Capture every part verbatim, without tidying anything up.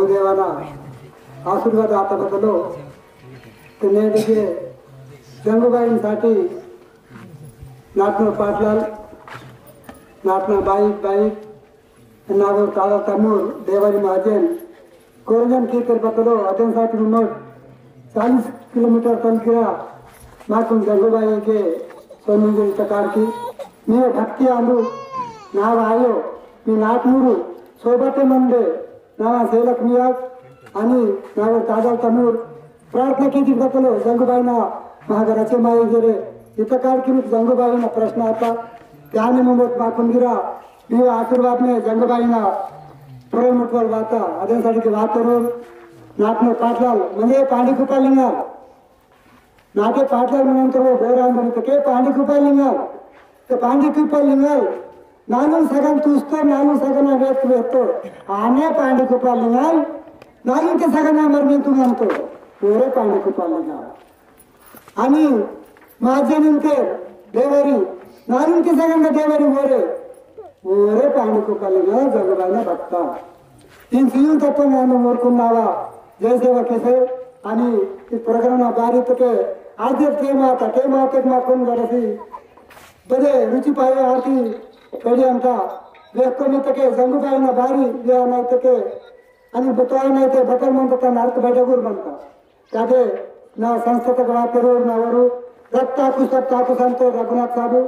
देवाना आशीर्वाद आता बदलो। ते नेंडगे जंगुबाईन साटी नाटनो पाटलाल, नाटना बाई, बाई, नागो ताला तमूर, देवारी महाजन, कोरजन की कर बदलो, अदेन साटी मोट चालीस किलोमीटर तलकिरा माकुन जंगुबाई के सोनी तकार की। मी भक्ति आंदु, नाव आयो, मी नाटनूरु, सोबते मंदे, नावा सेलक मियाग, अनि नावर तादल तमूर प्रार्थना कीजित बतलो, जंगुबाईना महागराचे माये जरे, इतकाल की जंगुबाईना प्रश्न आता, त्याने मुमत माकुंगिरा, बीवा आशीर्वाद में जंगुबाईना पुरल मुटवल वाता, अदेन साटी के वातरूर, नाटने पाटलाल, म्हणजे पांडी कुपार लिंगाल। नाटे पाटलाल मनंतर वो बोरान बनितके पांडी कुपार लिंगाल। तो पांडी कुपार लिंगाल, नालुंग सगन तूस्तो, नालुंग सगन व्यक्त व्यक्तो। आने पांडी कुपार लिंगाल, नालुंग के सगन मर में तुम अंतो। ओरे पांडी कुपार लिंगाल। अनि माजन उनके देवरी, नालुंग के सगन देवरी ओरे। ओरे पांडी कुपार लिंगाल, जंगुबाईना भक्ता। तीन सीजन तक तो नाम मोर कुन्नावा, जय सेवा केसे, अनि इस प्रोग्राम ना बारी तके, आज टेम आता, टेम आते मा कुन गरसी, बदे रुचि पाए आती, पेड़ी अंता, वेक्को में तके, जंगुबाईना बारी, वे आना तके, अनि बतवा नहीं ते, बतर मन तक नर्क बैठा गुर बनता। कादे, ना संस्था तक वातेरो, ना वरु, रत्ता कुछ, रत्ता कुछ अंतो, रघुनाथ साबु,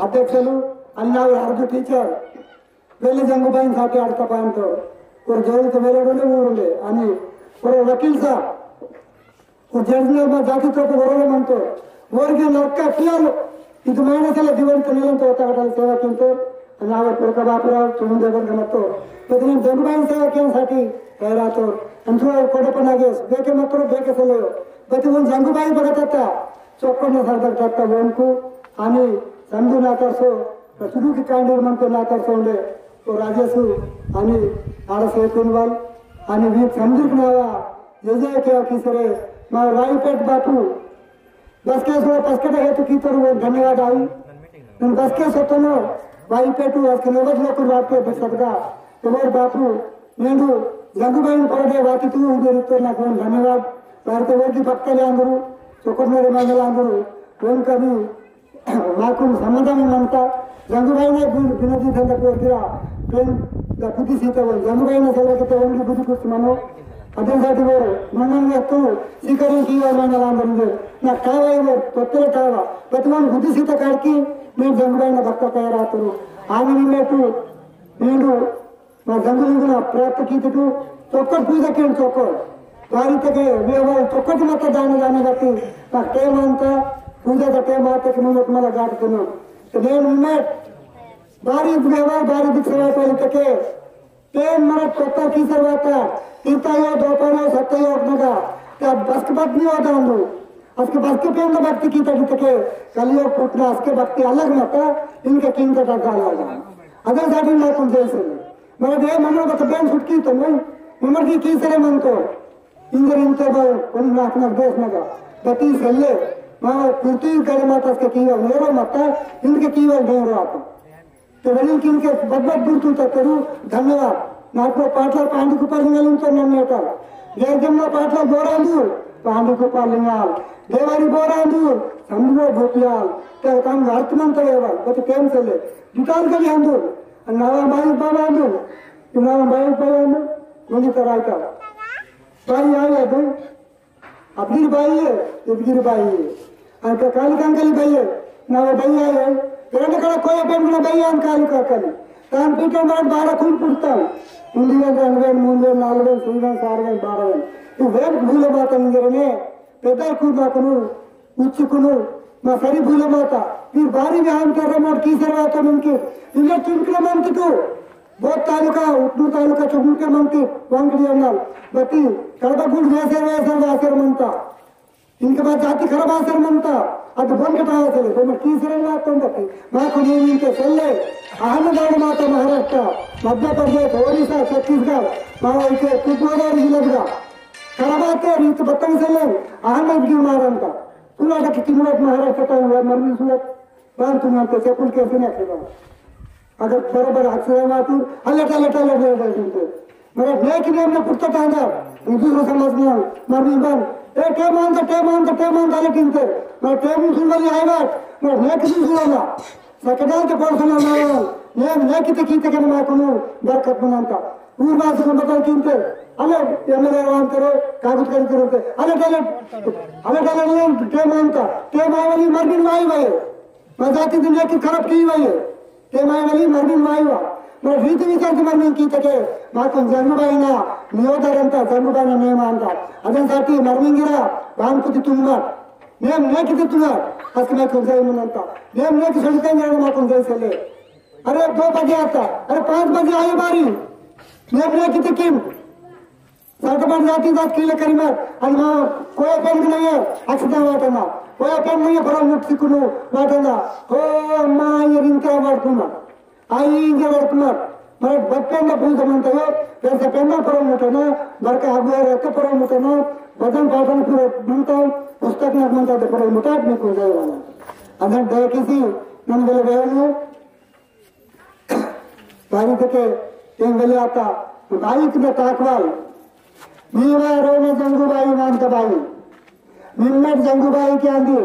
अध्यक्षलु, अनि ना अर्जु टीचर, वेले जंगुबाईन साटी अड़ता पांतो। और जेल तो वेले डोले ऊरुले, अनि और वकील साहब, और जज ने मा जाति तो वरोले मंतो। और के नरका पियालो, इद मायने सेले दिवन तनेलन तो ताकटल सेवा किंतो, अनि आवर पुरका बापुरा, चुनुंदे बन गमतो। तो दिन जंगुबाईन सेवा किन साटी, पैरा तो, अंतुआ कोडे पनागेस, बेके मतरो बेके सेले। बति वन जंगुबाई बगतता, चोकोने सरदक तत्ता वनकु, अनि संदु नातरसो, सुदु की कांडीर मंते नातरसो उंडे, ओ राजेसु, अनि आरसे कुनवाल, अनि वीर संदुक नावा, जय जय क्या किसरे, मा राईपेट बापू, बसके सो पसकट हेतु की तरु वो धन्यवाद आई। नन बसके सो तनो, राईपेटु, असके नवद लोकुर वापके बसकदा, तुम्हार बापू, नेंदु, जंगुबाईन परडे वाती तू, उदे रित्तो ना कोन धन्यवाद, भारत वर्गी भक्तले अंदरू, चोकोट मेरे मांगल अंदरू, कोन कभी, माकुन समाधान मनता, जंगुबाई ने बिन-, बिनती धंधा को किरा, प्रेम द बुद्धि सीता बोल, जंगुबाई ने सलाह के तो उंडी बुद्धि कुछ मनो, अदन साटी बोल, मनन में तू, सीकरी की वाला ना लाम बंदे, ना कावा ही बोल, पत्तल कावा, पतवान बुद्धि सीता काट की, मैं जंगुबाई ने भक्ता कह रहा तू, आने में तू, नींदू, मा जंगुलिंगुला प्राप्त कीतटू चोक्कट पूजा केन चोक्कट। बारी तके व्यवहार चोक्कट मत दान दान गति। मा टेम अंता पूजा का टेम आते के मुमत मला गाट कनो। तो नेन मुमत बारी व्यवहार बारी दिख सवा पाली तके। टेम मरत कोता की सरवाता। तीता यो दोपहर यो सत्ता यो अपना का। क्या बस्क बद नहीं होता हम लोग। असके बस्क पेन का भक्ति की तड़ी तके। कलियो फुटना असके भक्ति अलग मत। इनके किंग का डाला। अदर साटी ना तुम जैसे। मगर दे ममर बत बेन छुटकी तो मई, ममर की की सरे मन तो, इंदर इंतर बाय, उन नाक नाक देश नगा, बती सेल्ले, मा कुर्ती गरे माता के कीवल नेरो माता, इंद के कीवल नेरो आता। तो वरील किन के बद बद दूर तू तक करू, धन्यवाद। नाको पाटला पांडी कुपार लिंगाल इंतर नन्नेटा। गैर जम्मा पाटला बोरांदू, पांडी कुपार लिंगाल, देवारी बोरांदू, संभव गोपियाल, ते काम अर्थ मन तो एवर, बती प्रेम सेल्ले, डिटाल कभी हम दूर, नावा माई बाबा आंदू, नावा माई बाबा आंदू, मुनि तराई का। बाई आई है दू, अपनी बाई है, इबगिर बाई है। अंका काली कंकली बाई है, नावा बाई आई है। तेरे कड़ा कोई पेन गुना बाई आन काली कंकली। तान पीटर मार बारह खून पुटता। उंदी वन, रंग वन, मूंद वन, नाल वन, सुई वन, सार वन, बारह वन। ये वेद भूले बात इंजरने, पेदर कूद बातनु, उच्चकुनु, मा सरी भूले माता, फिर बारी व्यायाम कर रहा मोट की सरवा तो मुमकिन, इन्हें चुनकले मंत को, बहुत तालुका, उटनूर तालुका चुनकले मंत, वांगड़ी अन्नल, बती, कड़बा गुड़ वैसे, वैसे, वैसे मंता। इनके बाद जाति खराब आसर मंता, अद बन कटाया चले, तो मैं की सरवा तो बती, मा को नहीं इनके सल्ले, अहमदाबाद माता महाराष्ट्र, मध्य प्रदेश, ओडिशा, छत्तीसगढ़, मा इनके कुपवाड़ा जिला का, खराब आते, रीत बत्तन सल्ले, अहमद गिर मारंता। तुला टकी किनवत महाराष्ट्र का हुआ मरमी सूरत, बांध तुम अंत चपुल कैसे नहीं खेलो। अगर बराबर हाथ से मातू, a lot, a lot, a lot, a lot, a lot, a lot. मरे नेकी नेम ने पुट्टा तांदा, दूसरा समाज में मरनी बन। ए, टेम आंदा, टेम आंदा, टेम आंदा, लेकिन ते, मरे टेम सुन वाली आई बात, मरे नेकी सुन सुन वाला। सकदाल के पड़ोसन वाला, नेम नेकी ते की ते के मा कुनु बरकत बनांता। ऊर बात से बदल किनते, अले एमएलए वांतरे, कागज करी करते, अले, अले, अले, अले, नेम टेम आंदा, टेम आई वाली मरनी वाई वाई। मा जाति दुनिया की खराब की वाई। ते माय वाली मरमिन मायवा। मर रीति विचार की मरमिन की तके, मा कुन जंगुबाई ना, नियोदर अंता, जंगुबाई ना नेम अंता। अदन साटी मरमिन गिरा, बान कुति तुंगमर। नेम नेकी ते तुंगमर, हस मैं कुन जाई मुन अंता। नेम नेकी सोडिते न्यान मा कुन जाई सेले। अरे दो बजे आता, अरे पाँच बजे आयो बारी। नेम नेकी ते किम। साठ बार जाती बात कीले करीमत, अनमा कोई पेन नहीं है, अक्षता वाटना, कोई पेन नहीं है, बड़ा मुक्ति कुनु वाटना, हो अम्मा ये रिंका वाटकुमा, आई इंजे वाटकुमा, मरे बच्चन ना पूजा मनता हो, वैसे पेन ना परम मुटना, घर का आगुआ रहते परम मुटना, वजन पाटन पूरा मनता, पुस्तक ना मनता तो परम मुटा, मैं कुन जाए वाला। अगर दया किसी, नन गले गए हो, बारी तके तेंगले आता, बाई किने ताकवाल। मीवा रोने जंगुबाई नाम तबाई। निम्मट जंगुबाई के आंदी।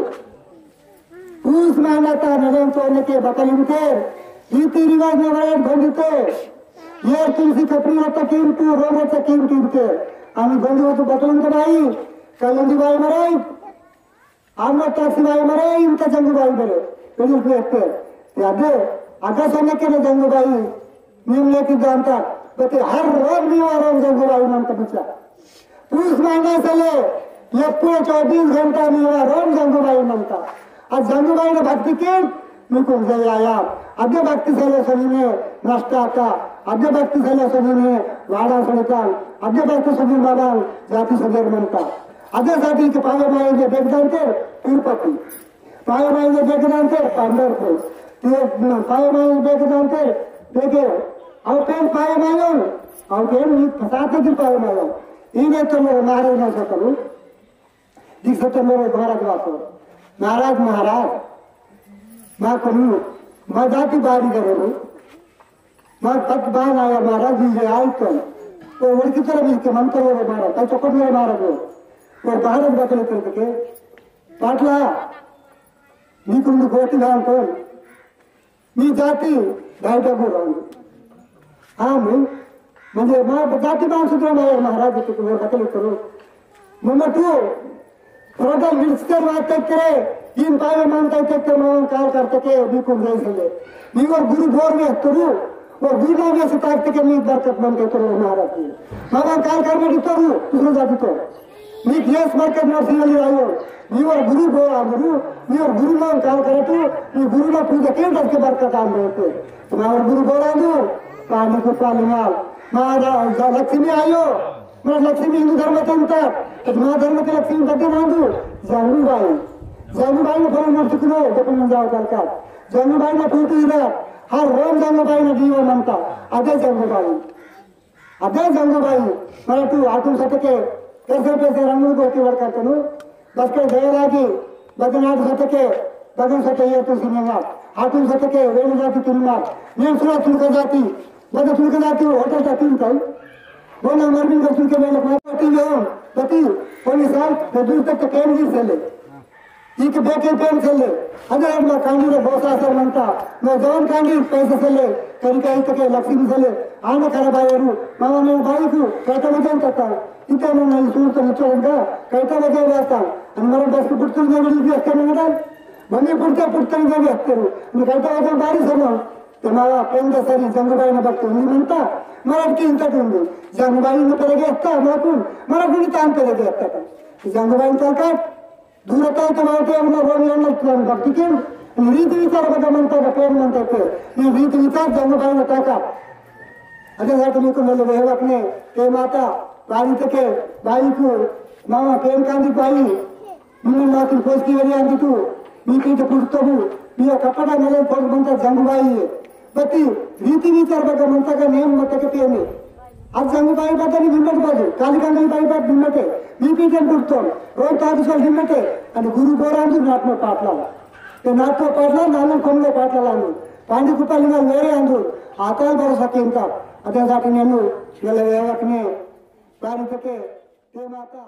पूस महीना ता नरेन तोने के बकलिंते। रीति रिवाज नवरात भंगते। यार तुलसी कपड़ी रत्ता कीमती, रोम रत्ता कीमती ते। आमी बंधु तो बकलिंते बाई। कलिंदी बाई मराई। आमर तासी बाई मरे, इंता जंगू बाई मरे, पेरिल पेते। यादे, आगा सोने के ने जंगू बाई, नीम लेती जानता, बते हर रोज मीवा रोम जंगू बाई मन का बच्चा। पूस महीना से ले, ये पूरे चौबीस घंटा मीवा रोम जंगू बाई मन का। आज जंगू बाई ने भक्ति की, मीकुन जय आया। अद्य भक्ति सेले सोनीने नष्ट आता। अद्य भक्ति सेले सोनीने वाड़ा सड़ता। अद्य भक्ति सोनी बाबा जाति सदर मनता। अद्य जाति के पावे माये जे बेगदान ते तिरुपति। पावे माये जे बेगदान ते पंढरपुर। ते पावे माये जे बेगदान ते बेगे। अव पेन पावे मायो। अव पेन नी फसाते दिल पावे मायो। इने तो मेरे मारे ना सकलू। दीक्षित मेरे महाराज वाको, महाराज, महाराज, मा करू, मा जाति बारी करू, मा पत बान आया महाराज, इंजे आय तो, वो वड़की तरह भी के मन करो रे महाराज, कई चौपट मेरे महाराज वो, वो महाराज बकले तरह के, पाटला, नी कुंद गोटी गान तो, मी जाति भाई डगू रांग। हाँ, मी, म्हणजे, मा जाति मान सुद्रा माया महाराज तो तुम्हें बकल करो। मम्मा तू, थोड़ा मिनिस्टर बात तक करे, इन पावे मान तक तक करे, मान काल करते के, भी कुम जाई सले। मी और गुरु बोर में तुरु, और गुरु में से ताक तक मी बरकत मन के तुरु महाराज जी। मामा काल कर में तुरु, दूसरों जाति तो। मी केस मार्केट नरसिंहली आयो। मी वर गुरु बोला गुरु, मी वर गुरु नाम काल करतु, मी गुरु ना पूजा के डर के बरकत आम रहते। तो मैं वर गुरु बोला दू, पानी को पानी माल। मारा लक्ष्मी आयो, मेरा लक्ष्मी हिंदू धर्म के अंदर, तो तुम्हारा धर्म के लक्ष्मी बदे मांगू, जंगू बाई। जंगू बाई ने फरक मत सुनो, जब तुम जाओ कल का। जंगू बाई ने पूछ इधर, हर रोज जंगू बाई ने दीवा मनता, अजय जंगू बाई। अदे जंगुबाई, मरटू आटू सतके, कैसे कैसे रंगू गोटी वड़कतनु, बस के दयलागी, बदन आटू सतके, बदन सतके ये तू सिनेमा, आटू सतके, वेणु जाति तुलमा, नेन सुरा तुलका जाति, बदन तुलका जाति, होटल का तीन ताई, बोला मरमिन का तुलके वेले को पति यो, पति, पुलिस साल, मैं दूर तक तो कैन गिर से ले। इक बेके पेन सेले, अदे अरमा कांडी रे बोसा सर मंता, मैं जवान कांडी पैसे सेले, करिका इतके लक्ष्मी सेले, आने खराब आयरू, मामा ने बाई को, कैटा बजान तता, इतना नहीं सुन तो निचोड़ेगा, कैटा बजान वाता, अन मरा बस को पुट्टू ने भी व्यस्त करने का, मम्मी पुट्टा पुट्टा ने व्यस्त करू, अन कैटा बजान बारी सुनो, तो मावा पेंदा सरी जंगुबाई ने बक्तो नहीं मंता, मरा की इंता टूंडू, जंगुबाई ने परे गया था, माकुन, मरा की तान परे गया था, जंगुबाई ने तलकाट, दूरता तो मावते अपना रोन लेन लग तुम भक्ति के रीति विचार बता मनता का पेन मनता के ये रीति विचार जंगुबाई ने ताका। अदे साथ में को मेले वे अपने के माता बारी तके बाई को मामा पेन कांदी बाई। मिलन मातुन कोस की वेरी आंदी तू, मी पीठ पुटतो हूँ, मी कपड़ा मेले फोड़ बनता जंगुबाई है। बत्ती रीति विचार बता मनता का नेम मत के पेने। आज जंगुबाई बता नहीं भिम्मट बाजू, कालिका नहीं बाई बात भिम्मटे। मी पीठ पुटतो, रोज ताकि सोल भिम्मटे। अनि गुरु बोरांदु नाटनो पाटला। ते नाटनो पाटला, नालू कमलो पाटला लांदु। पांडी कुपाली ना मेरे आंदु, आताल भरोसा केंता। अदे साटी नन्नु नले वेवकने बारी तके ते माता